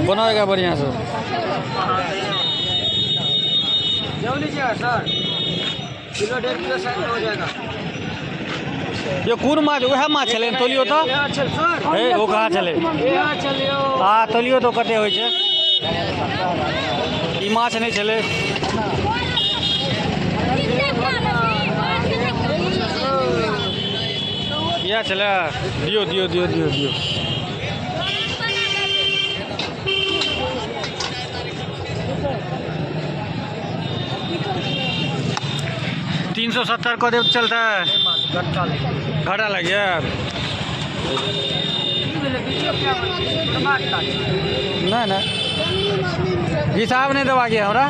बनाओ बढ़िया से। लीजिएगा सर, किलो 1.5 किलो साइज हो जाएगा। ये कोन माछ? उएह माछ छलै ने? तोलियो तऽ। हे, ओ कहाँ छलै? आ तोलियो तऽ कते होइ छै। ई माछ नहि छलै। इएह छलै। दियौ दियौ दियौ दियौ दियौ। 370 कऽ देब, चलतै? घाटा लागि जायब। नहि नहि, हिसाब नहि देबाक यऽ हमरा।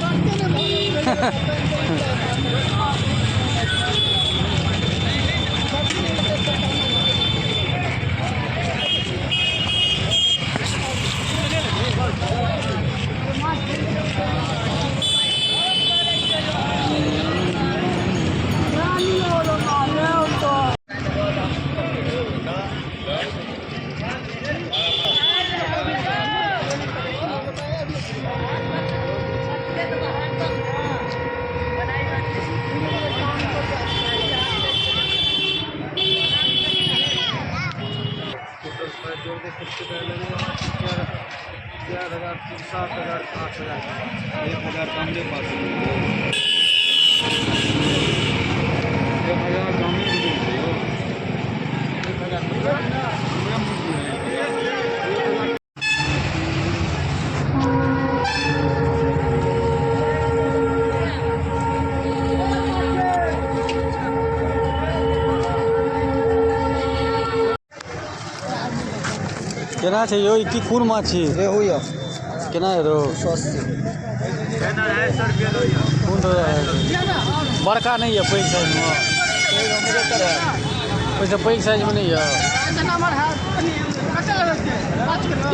4000, 7000, 8000, 1000 कम दे पास, 1000 कम। 1000। केना छै यौ? ई की कोन माछ छी? रेहू यऽ। केना यऽ रहु? 180। कोन रहु? बड़का नहि यऽ? पैघ साइजमे? ओहिसँ पैघ साइजमे नहि यऽ?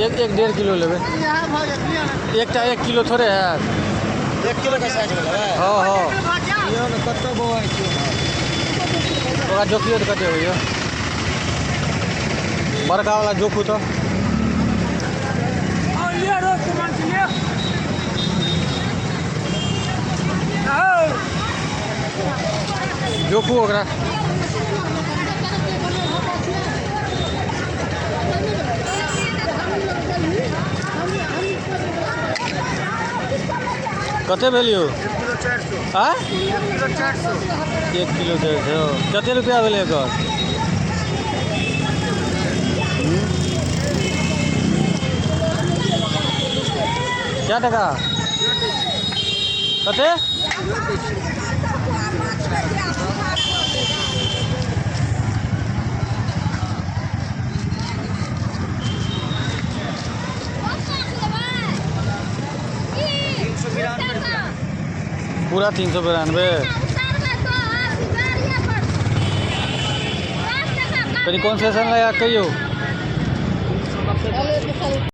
एक एक 1.5 किलो लेबै। एकटा 1 किलो थोड़े हैत। 1 किलो के साइज में लेबै? हँ। यौ ने, कतऽ बौआइ छियै? ओकरा जोखियौ तऽ कते होइए। बड़का वाला जोखू तऽ। जोखू ओकरा। कते भेल यौ? 1 किलो 400। आँय? 1 किलो 400। 1 किलो 400। कते रुपया भेलै एकर? कै टका? कते? 392 रुपया। पूरा 392। कनि कन्सेशन लगा कहियौ। 390।